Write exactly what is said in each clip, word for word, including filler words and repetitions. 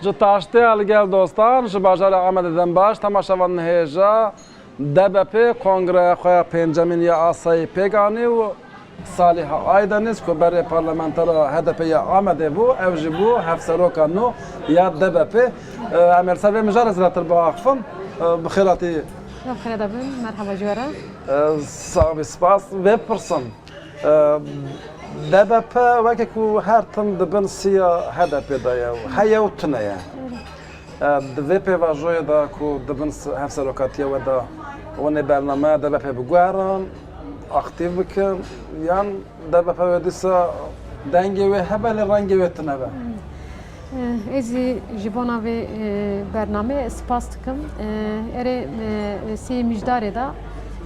Ji taştê ya li gel dostan, ji bajarê Amedê dem baş, temaşevan hêja D B P kongreya xwe ya pêncemîn ya asayî pêk anî û Salîha Aydeniz ku berê parlamentera H D P ya Amedê bû, ew jî bû hevseroka nû ya D B P. Em ê li ser vê mijarê zêdetir biaxifin. Bi xêr hatî. Bi xêr de bin, merhaba ji we re. Sax bî, spas. Vê pirsin. D B P weke ku her tim di bin siya H D P de ye û heye û tune ye. Di vê pêvajoyê de ku di bin s-, hevserokatiya we de hûn ê bernameya D B P biguherin, aktîf bikin, yan D B P wê dîsa dengê wê hebe lê rengê wê tune be? Eh, Ez jî ji bona vê, eh, bernamê spas dikim. Eh, Erê, eh, sê mijdarê de,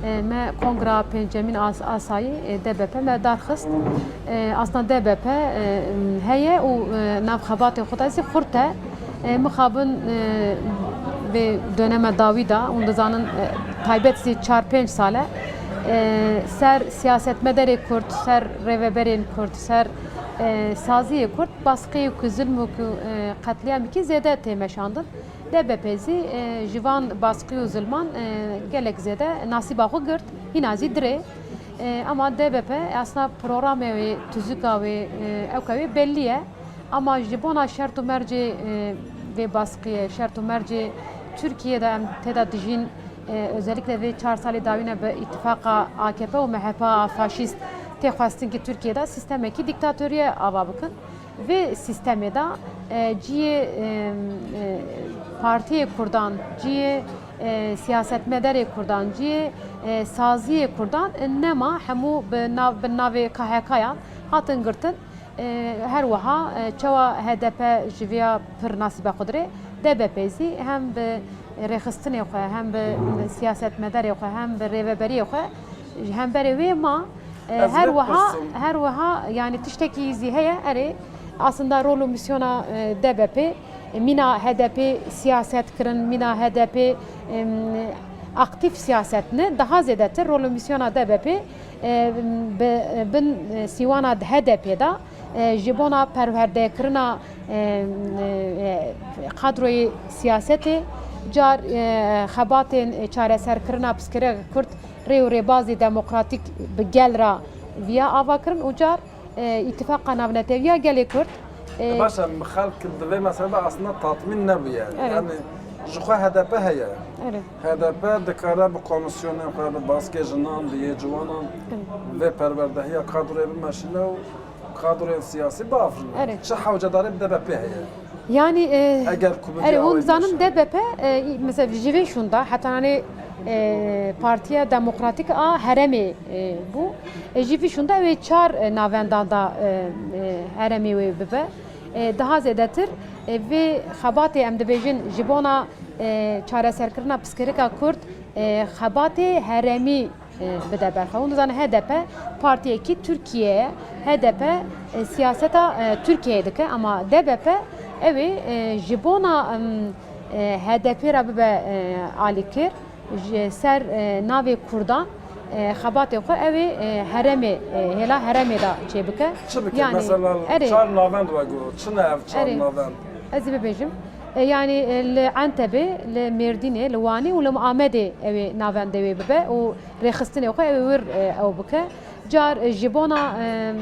eh, me kongra pêncemîn as-, asayî, eh, D B P me darxist. Eh, asna D B P, eh, heye û, eh, nav xebatê xwe de zî xurt e. Eh, mixabin, eh, vê döneme dawî de, hûn dizanin, eh, taybet zî çar pênc sal e, eh, ser siyasetmedarê Kurd, ser rêveberên Kurd, ser, eh, saziyê Kurd, baskiyê ku zilm û ku, e, qetlîyamekî zêde tê meşandin. D B P zî, e, ji van baskî û zilman, e, gelek zêde nasîba xwe girt, hîna zî dirê. E, ama D B P aslında programê wê, tuzika wê, e, ewka wê bellî ye. Ama ji bona şert û mercê, e, vê baskiyê, şert û mercê Tirkiyê de em tê de dijîn, e, özellikle vê çar salê dawîne bi îtifaqa A K P û M H P a faşîst tê xwestin ki Tirkiyê de sîstemekî dîktatoriyê ava bikin. Vê sîstemê de, e, cihê, e, e, partiyê Kurdan, cihê, e, siyasetmedarê Kurdan, cihê, e, saziyê Kurdan, e, nema, hemû bi nav, bi navê K H K yan hatin girtin. E, her wiha, e, çawa H D P ji vêya pir nasîba xwe dirê, D B P zî hem bi rêxistinê xwe, hem bi siyasetmedarê xwe, hem bi rêveberiyê xwe ji hemberê wê ma. E, Ez her vê wiha, pirsim. Her wiha, yani tiştekî zî heye, erê, aslında rol û misyona, e, D B P, e, mîna H D P siyaset kirin, mîna H D P, em, aktif siyaset ne, daha zêdetir rol û misyona D B P, e, bi, bin, e, sîwana H D P de, e, ji bona perwerdekirina, e, e, kadroyê siyasetê, car, e, xebatên çareserkirina pirsgirêka Kurd rê û rêbazê demokratîk bi gel re viya ava kirin û car, e, îtifaqa navnetewiya gelê Kurd, e, Baş e, xelk di vê meselê de aslında tatmîn nebûye. Evet. Yani ji xwe H D P heye. Evet. H D P dikare bi komîsyonên xwe, bi baskê jinan, bi yê ciwanan, Evet. vê perwerdehiya kadroyê bimeşîne û kadroyên siyasî biafirîne. Evet. Çi hewcedarî bi D B P heye? Yani, e, Eger ku bi erê, vî hûn awayî dizanin meşe. D B P, e, mesela ji vê şûnda, heta nanê, e, Partiya Demokratîk a Herêmê, e, bû. E, ji vî şûnda wê çar, e, navendan da, e, e, herêmê wê bibe. E, daha zêdetir, e, vê xebatê em dibêjin ji bona, e, çareserkirina pirsgirêka Kurd, e, xebatê herêmî e, bide ber xwe. Hûn dizanin H D P partiyekî Tirkiye ye. H D P, e, siyaseta, e, Tirkiyeyê dike, ama D B P ew ê, e, ji bona, em, e, H D P re bibe, e, alîkir, ji ser, e, navê Kurdan, e, xebatê xwe ew ê, e, herêmê, e, hêla herêmê de çêbike. Çi bike? Yani, Mesela erê. Çar navend we got. Çi ne ev çar Erê. navend? Ez ê bibêjim. E, yani, e, li Entebê, li Mêrdînê, li Wanê û li Amedê ew ê navendê wê bibe û rêxistinê xwe ew ê wir, e, ew bike. Car, e, ji bona, e,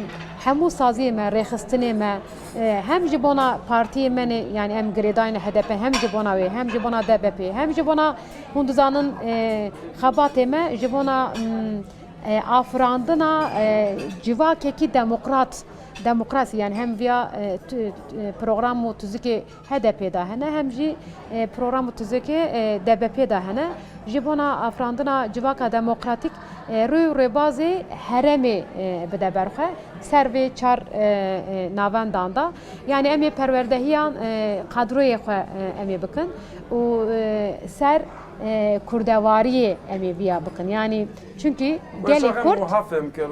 hemû saziyê me, rêxistinê me, e, hem ji bona partiyê me nê, yani em girêdayî ne H D P, hem ji bona wê, hem ji bona D B P, hem ji bona, hûn dizanin, e, xebatê me, ji bona, mm, e, afirandina, e, civakekî demokrat, demokrasî, yani hem viya, e, tu-, e, program û tuzikê H D P de hene, hem jî, e, program û tuzekê, e, D B P de hene. Ji bona afirandina civaka demokratîk, e, rû û rêbazê herêmê, e, bide ber xwe, ser vê çar, e, e, navendan de. Yani em ê perwerdehiyan, e, kadroyê xwe, e, em ê bikin û, e, ser, e, kurdewariyê em ê viya bikin. Yani Çunkî gelê Kurd. Wiha fêm kir,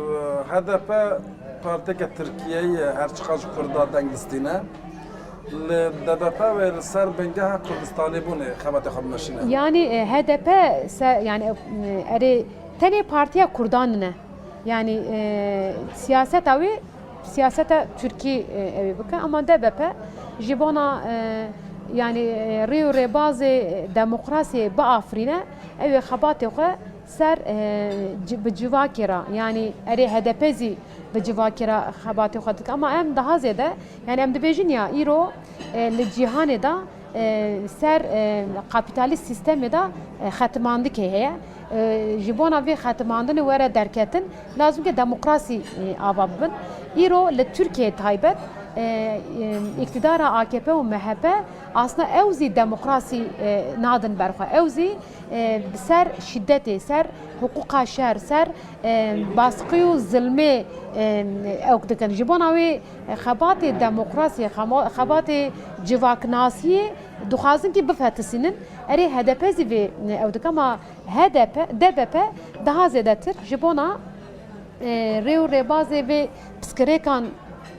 H D P partiyeke Tirkiyeyî ye, her çiqas ji Kurda deng distîne. Li D B P wê li ser bingeha Kurdistanîbûnê xebatê xwe bimeşîne. Yani, e, H D P se-, yani, e, erê tenê partiya Kurdan ne. Yani, e, siyaseta wê siyaseta Tirkî, e, ew ê bike, ama D B P ji bona, e, Yanî, e, rê û rêbazê demokrasiyê biafirîne, ew ê xebatê xwe ser, e, ci-, bi civakê re, yanî erê H D P zî bi civakê re xebatê xwe dike. Ama em daha zêde, yanî em dibêjin ya îro, e, li cîhanê de, e, ser, e, kapîtalîst sîstemê de, e, xetimandikê heye. E, ji bona vê xetimandinê were derketin, lazim ke demokrasî, e, ava bibin. Îro li Tirkiyeyê taybet, e, e, îktidara A K P û M H P aslında ew zî demokrasî, e, nadin berxwe. Ew zî, e, bi ser şîdetê, ser hiqûqa şer, ser, e, baskî û zilmê, e, ew dikin. Ji bona wê xebatê demokrasiyê, xema-, xebatê civaknasiyê dixwazin kî bifetisînin. Erê H D P zî vê, e, ew dike, ama H D P, D B P daha zêdetir ji bona, e, rê û rêbazê vê piskirêkan,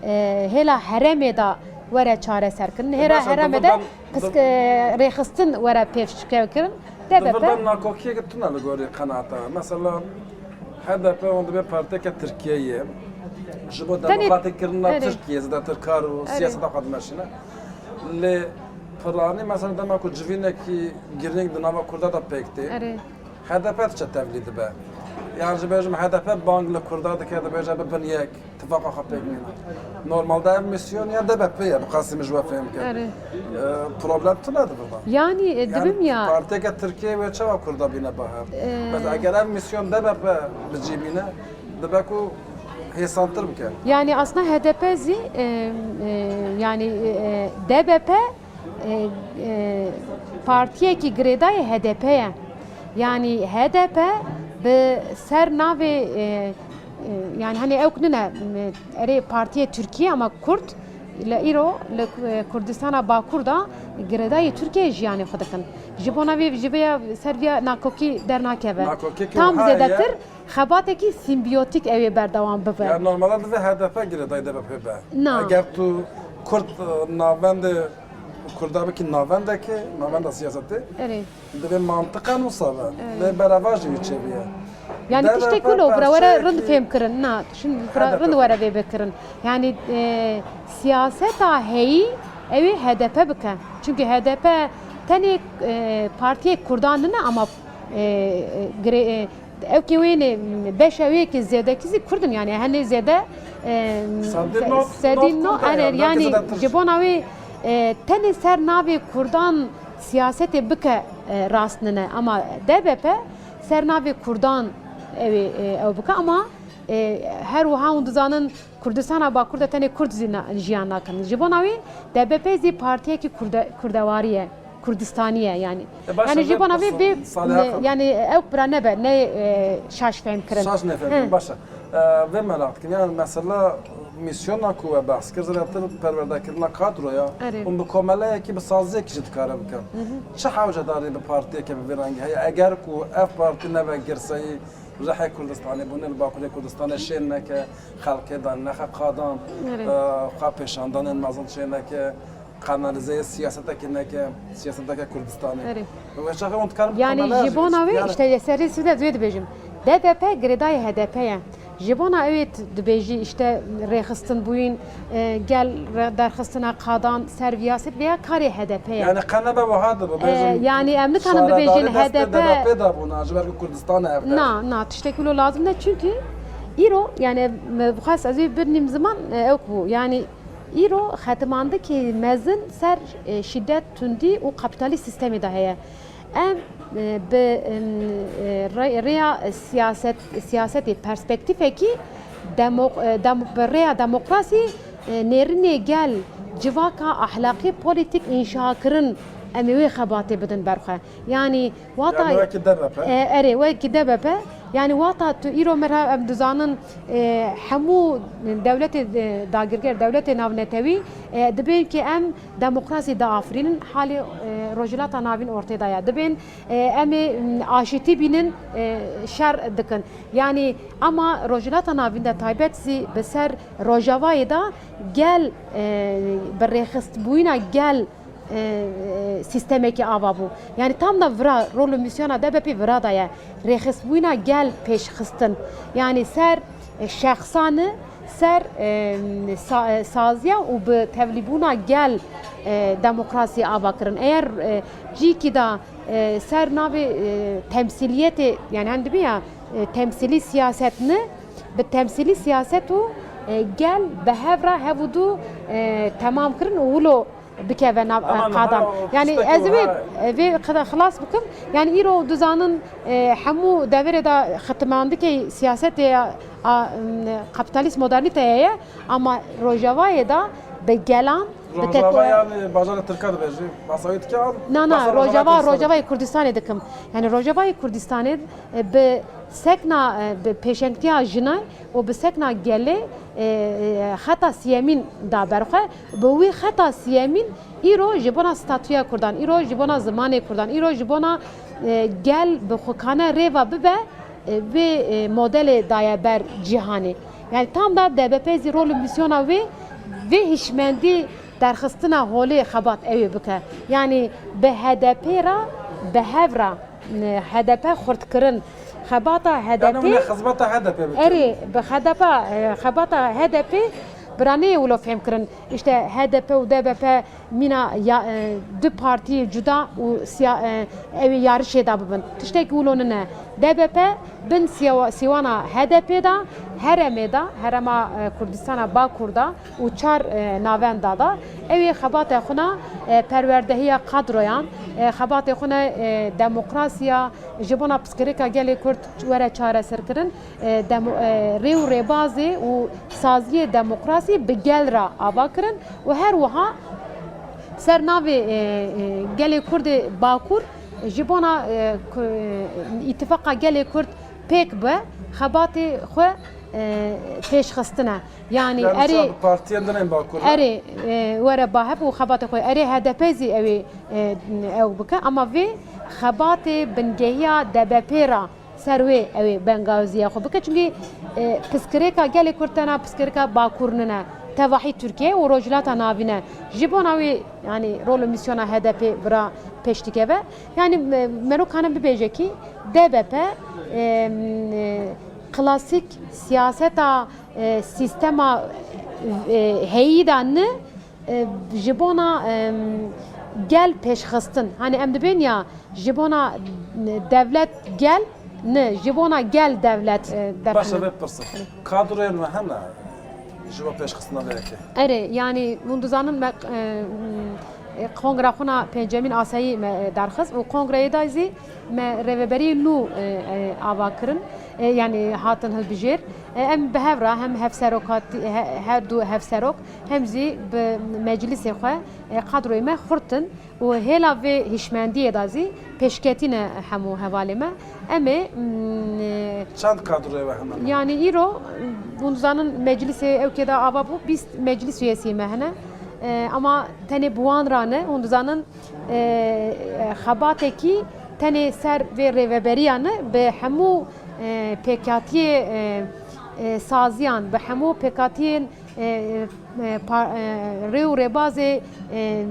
e, hêla herêmê de were çareserkirin. Hêla Baş e, herêmê de dibirdan, pisk-, dib- e, rêxistin were pêşkekirin. Dibirdan D B P nakokiyeke tune li gorî qenaeta. Mesela H D P wan dibê partiyeke Tirkiyeyê ye. Ji bo Tenê demokratîkkirina Erê. Tirkiyê zêdetir kar û Erê. Siyaseta xwe dimeşîne. Lê piranî mesela dema ku civînekî girîng di nava Kurda de pêk tê, Erê. H D P diçe tevlî dibe. Yan jî bêjim H D P bang li Kurda dike, dibêje bibin yek, tifaqa xwe pêk bîne. Normalde ev mîsyon ya D B P ye, bi qasî min ji we fêm kir. Erê. E, problem tune di vir de. Yanî, e, Yani dibim ya. Partiyeke Tirkiyeyê wê çawa Kurda bîne bahev? E. Bes eger ev mîsyon D B P bi cî bîne, dibe ku hêsantir bike. Yanî aslında H D P zî, e, e, yanî, e, D B P, e, e, partiyekî girêdayî H D P ye. Yanî H D P bi ser navê, e, e, yanî hani ew nine, e, erê partiyê Tirkiyê ama Kurd, li îro li, e, Kurdistana Bakur de girêdayî Tirkiyeyê jiyanê xwe dikin. Ji bona vê, ji vê ya ser vê ya nakokî dernakeve. Nakokî ki Tam wiha ye. Zêdetir xebatekî sîmbiyotîk ew ê berdewam bibe. Ya normalde divê H D P girêdayî D B P be. Na. Eger tu Kurd, e, navendê Kurda bikî navendekê, navenda siyasetê, Erê. Divê mantiqen wisa be. Erê. Lê berevajî wî çêbûye. Yani D B P tiştek wilo, bira were rind parçeyekî fêm kirin. Na, şimdi bira H D P. Rind were vê bikirin. Yani, e, siyaseta heyî ew ê H D P bike. Çünkü H D P tenê, e, partiyê Kurdan nine ama, e, e, gire-, e, Ew kê wê ne, beşa wê yekê zêdekî zî Kurd in, yani henê zêde, e, Sedî se-, nod, sedî nod no, Kurd e, ene, belkî yani zêdetir. Ji bona wê, e, tenê ser navê Kurdan siyasetê bike, e, rast nine. Ama D B P ser navê Kurdan ew ê, e, ew bike ama, e, her wiha hûn dizanin Kurdistana Bakur de tenê Kurd zî na-, jiyan nakin. Ji bona wê D B P zî partiyekî Kurde-, Kurdewarî ye. Kurdistanî ye yani. E, baş e, Yani ji vê bona vê pis-, bê, Saliha ne, Xanım. Yani ew bira nebe, ne, e, şaş fehm kirin. Şaş nefehmkirin, He. Baş e. E, vê merak dikim, yani mesela mîsyona ku we behs kir, zêdetir perwerdekirina kadroya, Erê. Hûn bi komeleyekî, bi saziyekî jî dikare bikin. Hı hı. Çi hewcedarî bi partiyeke bi vê rengî heye? Eger ku ev partî nebe girseyî rihê Kurdistanê, bûnê li Bakurê Kurdistanê şên neke, xelkê dan nexe qadan, Erê. E, xwe pêşandanên mezin çê neke, kanalîzeyê siyasetekê neke, siyaseteke Kurdistanê. Erê. Wê çaxê hûn dikarin Yani komela ji jî bona wê, yani işte, li serê sî de divê dibêjim. D D P girêdayê H D P ye. Ji bona ew ê t-, dibêjî, işte, rêxistin bûyîn, e, gel re-, derxistina qadan ser viyasî vêya karê H D P ye. Yani qe nebe wiha dibe, E, bêjin yani em nikarin şaredarî bibêjin destê H D P D B P de bûna, ji ber ku Kurdistan ev de. Na, na, tiştek wilo lazim ne, çünkü îro, yani, me bixwest ez ê birnîm ziman, e, ew bû. Yani, Îro xetimandikê mezin ser, e, şîdet, tundî û kapîtalîst sîstemê de heye. Em, e, bi, em, e, rê-, rêya siyaset, siyasetê perspektîfekî demo-, e, dem-, bi rêya demokrasî, e, nêrînê gel civaka ahlaqî polîtîk înşakirin em ê wê xebatê bidin ber xwe. Yanî wata Yani wekî D B P. E, erê, wekî D B P. Yani wata tu îro me re em dizanin, e, hemû dewletê, e, dagirker, dewletê navnetewî, e, dibên ki em demokrasî diafirînin, halê, e, Rojhilata Navîn ortê de ye. Dibên, e, em ê, m, aşîtî bînin, e, şer dikin. Yani ama Rojhilata Navîn de taybet zî bi ser Rojavayê de gel, e, bi rêxistbûyîna gel e, e, sîstemekî ava bû. Yani tam da vira, rol û mîsyona D B P vira da ye. Rêxistbûyîna gel pêşxistin. Yani ser, e, şexsan e, Ser, e, sa-, e, saziya û bi tevlîbûna gel, e, demokrasiyê ava kirin. Eger, e, cîkî de, e, ser navê, e, temsîliyetê, yani hem dibe ya, e, temsîlî siyaset ne, bi temsîlî siyaset û, e, gel bi hev re hev û du, e, temam kirin û wilo bikeve nav, e, qadan. Yani ez vê, e, vê qada xilas bikim. Yani îro dizanin, e, hemû deverê de xitimandikê siyasetê ya, a, m, kapitalîst modernîteye ye, ama Rojavayê de bi gelan, bi Rojava teko- yani bajarê Tirka dibêjî. Basa wê dike al. Na, na, basa Rojava, Rojava Kurdistanê. Rojavayê Kurdistanê dikim. Yani Rojavayê Kurdistanê, e, bi sekna, e, bi pêşengtiya jinay û bi sekna gelê, e, e, xeta siyemîn da berxwe. Bi wî xeta siyemîn îro ji bona statûya Kurdan, îro ji bona zimanê Kurdan, îro ji bona, e, gel bi xwe kane rêva bibe, e, vê, e, modelê daye ber cîhanê. Yani tam da D B P zî rol û mîsyona wê, vê hişmendî derxistina holê xebat ew ê bike. Yani bi H D P re, bi hev re, e, H D P xurtkirin, xebata H D P. Yani hûn ê xizmeta H D P bikin. Erê, bi H D P, e, xebata H D P bira neyê wilo fêhm kirin. İşte H D P û D B P mîna ya, e, du partiyê cuda û siya-, e, ew ê yarişê de bibin. Tiştekî wilo nine. D B P bin siyawa-, sîwana H D P de, heremê de, herema, e, Kurdistana Bakur de û çar, e, navenda de, ew ê xebatê xwe ne, e, perwerdehiya kadroyan, e, xebatê xwe ne, e, demokrasiya, ji bona pirsgirêka gelê Kurd were çareserkirin, e, demo-, e, rê û rêbazê û saziyê demokrasî bi gel re ava kirin û her wiha ser navê, e, e, gelê Kurdê Bakur ji bona, e, ku, e, îtifaqa gelê Kurd pêk be, xebatê xwe, e, pêşxistine. Yani Yani erê, çawa bi partiyên din ên Bakur be? Erê, e, were bahev û xebatê xwe. Erê H D P zî ew ê, e, ew bike. Ama vê xebatê bingehiya D B P ra ser wê ew ê bengaziya xwe bike. Çünkü, e, piskirêka gelê Kurd tena piskirêka Bakur nine. Tevahî Türkiye û Rojhilata Navîn e. Ji bona wê, yani rol û mîsyona H D P bira pêş dikeve. Yani me-, mero kane bibêje ki D B P, e, e, klasîk siyaseta, e, sîstema, e, heyî de ne, e, ji bona, e, gel pêşxistin. Hani em dibên ya ji bona, e, devlet gel, ne, ji bona gel devlet, e, Baş e, derxin. Vê pirsin. Kadroyên me hene ji bo pêşxistina vê yekê? Erê, yani hûn dizanin me, e, e, kongra xwe na pêncemîn asayî me, e, derxist û kongreyê de zî me rêveberî nû, e, e, ava kirin, e, yani hatin hilbijêr. E, em bi hev re hem hevserokatî, he-, her du hevserok hem zî bi meclisê xwe, e, kadroyê me xurt in û hêla vê hişmendiyê de zî pêşketî ne hemû hevalê me. Em ê, mm, e, Çend kadroyê we hene? Yani îro, hûn dizanin meclisê ewkê de ava bû, bîst meclis üyesî me hene. E, ama tenê bi wan re ne, hûn dizanin, e, xebatekî tenê ser vê rêveberiya ne, bi hemû, e, pêkhatiyê, e, e, saziyan, bi hemû pêkhatiyên, e, e, pa-, e, rê û rêbazê, e,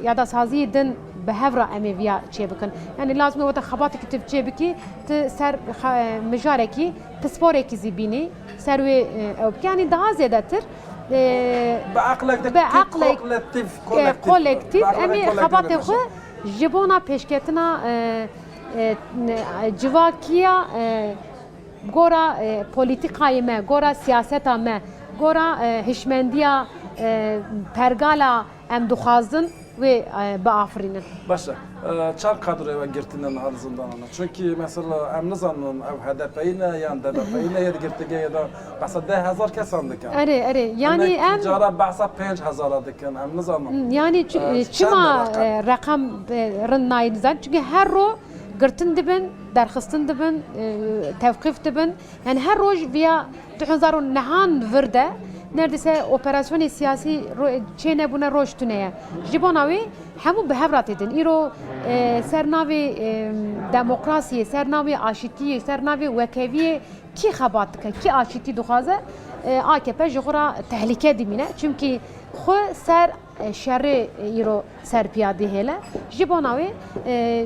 ya da saziyê din bi hev re em ê viya çêbikin. Yani lazim e weta xebatekî tu çêbikî, tu ser xe-, e, mijarekî, pisporekî zî bînî, ser wê, e, ew bike. Yani daha zêdetir, e, Bi eqlek de bi eqlek, kolektif, e, kolektif, kolektif, bi eqlek em ê kolektif xebatê xwe ji bona pêşketina, e, e, civakiya, e, gora, e, polîtîkayê me, gora siyaseta me, gora, e, hişmendiya, e, pergala em dixwazin wê, e, biafirînin. Baş e. E, çar kadroyê we girtîne niha li zindanan e? Çünkî mesela em nizanin ew H D P'yî ne yan D B P'yî ne yê di girtîgehê de behsa deh hezar kesan dikin. Erê, erê. Yani Hinek em cara behsa pênc hezara dikin. Em nizanin. Yani çi-, e, çima, çend e, reqem, e, rind nayê nizan? Çünkü her ro girtin dibin, derxistin dibin, e, tewqîf dibin. Yani her roj viya du hezar û nehan vir de neredeyse operasyonê siyasî ro-, çê nebûne roj tune ye. Ji bona wê hemû bi hev re têtin. Îro, e, ser navê, e, demokrasiyê, ser navê aşîtiyê, ser navê wekeviyê kî xebat dike, kî aşîtî dixwaze, e, A K P ji xwe re tehlîke dimîne. Çimkî xwe ser, e, şerê, e, îro serpiya dihêle. Ji bona wê, e,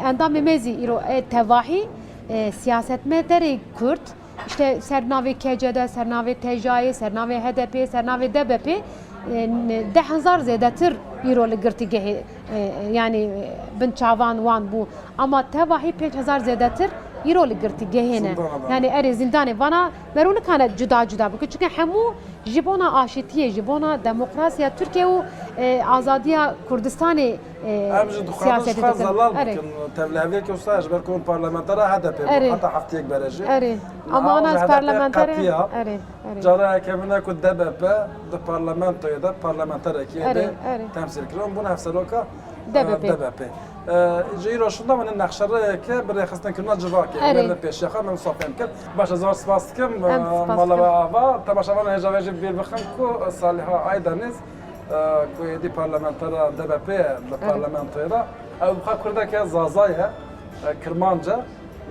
endamê me zî îro, e, tevahî, e, siyasetmedarê Kurd, İşte ser navê K C D, ser navê T J A'yê, ser navê H D P'yê, ser navê D B P'ê, e, deh hezar zêdetir îro li girtîgehê, e, yanî, e, bin çavan wan bû. Ama tevahî pênc hezar zêdetir îro li girtîgehê ne. Zindana da. Yanî erê zîndanê vana mero nikane cuda cuda bike. Çünkü hemû ji bona aşîtiyê, ji bona demokrasiya Tirkiye û, e, azadiya Kurdistanê, e, Em jî dixwazin siyasetê ji xwe dikin. Zelal Erê. Bikin. Tevliheviyeke wisa ji ber ku hûn parlamentera H D P bû, Erê. Heta heftiyek berê jî. Erê. Niha Ama ana ji ez H D P parlamenter qetiya. Erê, erê. Cara yekemîn e ku D B P di parlamentoyê de parlamenterekî Erê, bê erê. Temsîl kirin. Hûn bûn hevseroka, D B P. E, D B P. E, ji îro şûnda min nexşereyeke bi rêxistinkirina civakê. Erê. Em li pêşiya xwe min wisa fêm kir. Baş e, zor spas dikim. Em spas Mala dikim. Ava, temaşevanan hêja vê jî bîr bixin ku Saliha Aydeniz, e, ku êdî parlamentera D B P ye li Erê. Parlamentoyê de, ew bi xwe Kurdeke Zaza ye, e, Kirmanc e,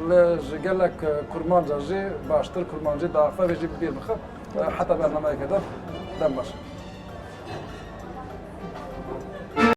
lê ji gelek, e, Kurmanca jî baştir Kurmancî diaxive, vê jî bîr bixin. E, heta bernameyeke din, dem baş.